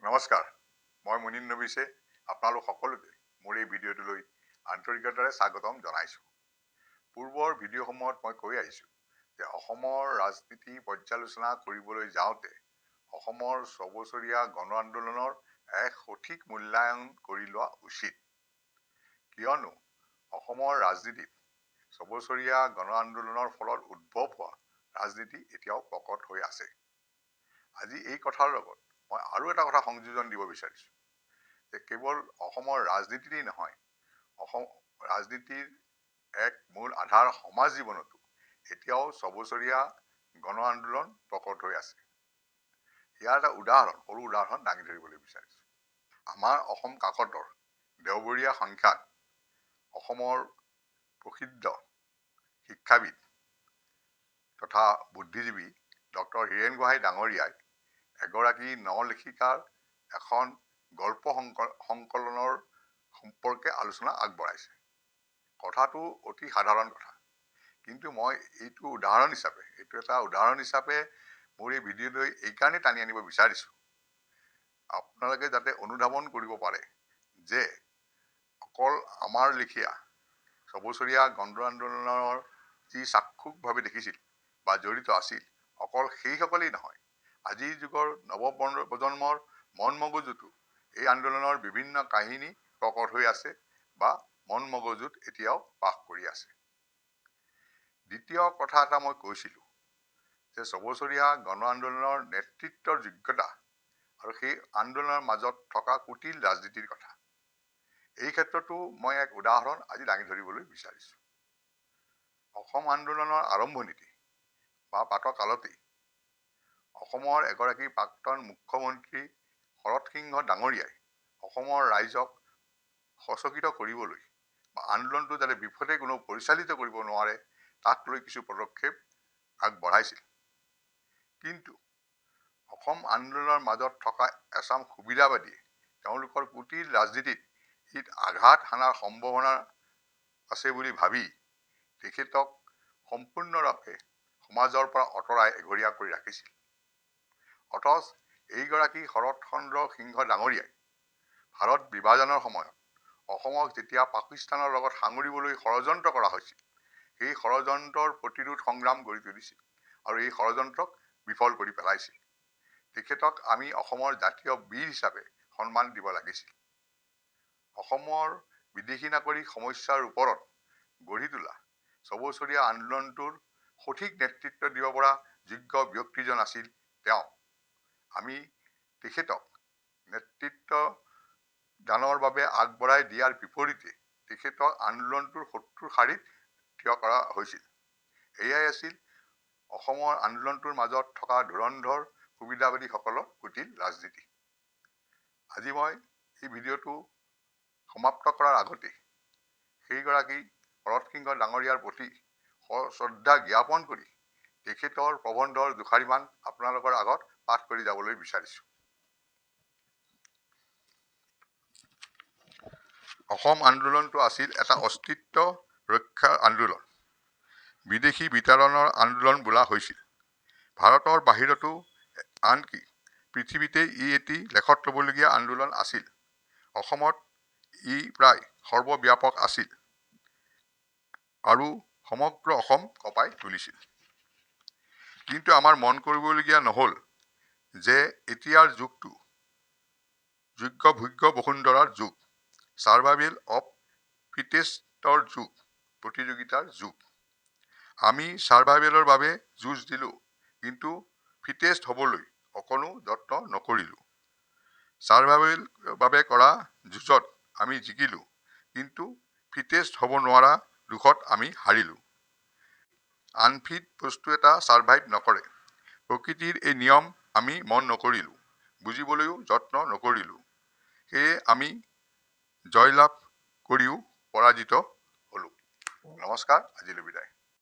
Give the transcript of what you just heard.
নমস্কাৰ, মই মুনিন নবিছে আপোনালোক সকলোকে মোৰ এই ভিডিঅ'টোলৈ আন্তৰিকতাৰে স্বাগতম জনাইছোঁ। পূৰ্বৰ ভিডিঅ'সমূহত মই কৈ আহিছোঁ যে অসমৰ ৰাজনীতি পৰ্যালোচনা কৰিবলৈ যাওঁতে অসমৰ ছবছৰীয়া গণ আন্দোলনৰ এক সঠিক মূল্যায়ন কৰি লোৱা উচিত, কিয়নো অসমৰ ৰাজনীতিত ছবছৰীয়া গণ আন্দোলনৰ ফলত উদ্ভৱ হোৱা ৰাজনীতি এতিয়াও প্ৰকট হৈ আছে। আজি এই কথাৰ লগত মই আৰু এটা কথা সংযোজন দিব বিচাৰিছোঁ যে কেৱল অসমৰ ৰাজনীতিতেই নহয়, অসম ৰাজনীতিৰ এক মূল আধাৰ সমাজ জীৱনতো এতিয়াও ছবছৰীয়া গণ আন্দোলন প্ৰকট হৈ আছে। ইয়াৰ এটা উদাহৰণ, সৰু উদাহৰণ দাঙি ধৰিবলৈ বিচাৰিছোঁ। আমাৰ অসম কাকতৰ দেওবৰীয়া সংখ্যাত অসমৰ প্ৰসিদ্ধ শিক্ষাবিদ তথা বুদ্ধিজীৱী ডক্টৰ হীৰেণ গোহাঁই ডাঙৰীয়াই এগৰাকী ন-লেখিকাৰ এখন গল্প সংকলনৰ সম্পৰ্কে আলোচনা আগবঢ়াইছে। কথাটো অতি সাধাৰণ কথা, কিন্তু মই এইটো এটা উদাহৰণ হিচাপে মোৰ এই ভিডিঅ'লৈ এইকাৰণেই টানি আনিব বিচাৰিছোঁ, আপোনালোকে যাতে অনুধাৱন কৰিব পাৰে যে অকল আমাৰ লেখীয়া ছবছৰীয়া গণ আন্দোলনৰ যি চাক্ষুষভাৱে দেখিছিল বা জড়িত আছিল, অকল সেইসকলেই নহয়, আজিৰ যুগৰ নৱ প্ৰজন্মৰ মন মগজুতো এই আন্দোলনৰ বিভিন্ন কাহিনী প্ৰকট হৈ আছে বা মন মগজুত এতিয়াও বাস কৰি আছে। দ্বিতীয় কথা এটা মই কৈছিলোঁ যে ছবছৰীয়া গণ আন্দোলনৰ নেতৃত্বৰ যোগ্যতা আৰু সেই আন্দোলনৰ মাজত থকা কুটিল ৰাজনীতিৰ কথা। এই ক্ষেত্ৰতো মই এক উদাহৰণ আজি দাঙি ধৰিবলৈ বিচাৰিছোঁ। অসম আন্দোলনৰ আৰম্ভণিতে বা প্ৰাতঃকালতেই অসমৰ এগৰাকী প্ৰাক্তন মুখ্যমন্ত্ৰী শৰৎ সিংহ ডাঙৰীয়াই অসমৰ ৰাইজক সচকিত কৰিবলৈ বা আন্দোলনটো যাতে বিপথে কোনো পৰিচালিত কৰিব নোৱাৰে তাক লৈ কিছু পদক্ষেপ আগবঢ়াইছিল। কিন্তু অসম আন্দোলনৰ মাজত থকা এচাম সুবিধাবাদীয়ে তেওঁলোকৰ কুটিল ৰাজনীতিত ইত আঘাত হানাৰ সম্ভাৱনা আছে বুলি ভাবি তেখেতক সম্পূৰ্ণৰূপে সমাজৰ পৰা আঁতৰাই এঘৰীয়া কৰি ৰাখিছিল। অথচ এইগৰাকী শৰৎ চন্দ্ৰ সিংহ ডাঙৰীয়াই ভাৰত বিভাজনৰ সময়ত অসমক যেতিয়া পাকিস্তানৰ লগত সাঙুৰিবলৈ ষড়যন্ত্ৰ কৰা হৈছিল, সেই ষড়যন্ত্ৰৰ প্ৰতিৰোধ সংগ্ৰাম গঢ়ি তুলিছিল আৰু এই ষড়যন্ত্ৰক বিফল কৰি পেলাইছিল। তেখেতক আমি অসমৰ জাতীয় বীৰ হিচাপে সন্মান দিব লাগিছিল। অসমৰ বিদেশী নাগৰিক সমস্যাৰ ওপৰত গঢ়ি তোলা ছবছৰীয়া আন্দোলনটোৰ সঠিক নেতৃত্ব দিব পৰা যোগ্য ব্যক্তিজন আছিল তেওঁ। আমি তেখেতক নেতৃত্ব দানৰ বাবে আগবঢ়াই দিয়াৰ বিপৰীতে তেখেতক আন্দোলনটোৰ শত্ৰুৰ শাৰীত থিয় কৰা হৈছিল। এয়াই আছিল অসমৰ আন্দোলনটোৰ মাজত থকা ধুৰন্ধৰ সুবিধাবাদীসকলৰ কুটিল ৰাজনীতি। আজি মই এই ভিডিঅ'টো সমাপ্ত কৰাৰ আগতে সেইগৰাকী শৰৎ সিংহ ডাঙৰীয়াৰ প্ৰতি শ্ৰদ্ধা জ্ঞাপন কৰি তেখেতৰ প্ৰবন্ধৰ দুষাৰিমান আপোনালোকৰ আগত পাঠ কৰি যাবলৈ বিচাৰিছোঁ। অসম আন্দোলনটো আছিল এটা অস্তিত্ব ৰক্ষাৰ আন্দোলন, বিদেশী বিতাড়নৰ আন্দোলন বোলা হৈছিল। ভাৰতৰ বাহিৰতো আনকি পৃথিৱীতে ই এটি লেখত ল'বলগীয়া আন্দোলন আছিল। অসমত ই প্ৰায় সৰ্বব্যাপক আছিল আৰু সমগ্ৰ অসম কঁপাই তুলিছিল। কিন্তু আমাৰ মন কৰিবলগীয়া নহ'ল যে এতিয়াৰ যুগটো যোগ্য ভোগ্য বসুন্ধৰাৰ যুগ, ছাৰ্ভাইভেল অফ ফিটেষ্টৰ যুগ, প্ৰতিযোগিতাৰ যুগ। আমি ছাৰ্ভাইভেলৰ বাবে যুঁজ দিলোঁ, কিন্তু ফিটেষ্ট হ'বলৈ অকণো যত্ন নকৰিলোঁ। ছাৰ্ভাইভেল বাবে কৰা যুঁজত আমি জিকিলোঁ, কিন্তু ফিটেষ্ট হ'ব নোৱাৰা দুখত আমি হাৰিলোঁ। আনফিট বস্তু এটা ছাৰ্ভাইভ নকৰে। প্ৰকৃতিৰ এই নিয়ম আমি মন নকৰিলোঁ, বুজিবলৈও যত্ন নকৰিলোঁ। সেয়ে আমি জয়লাভ কৰিও পৰাজিত হ'লোঁ। নমস্কাৰ, আজিলৈ বিদায়।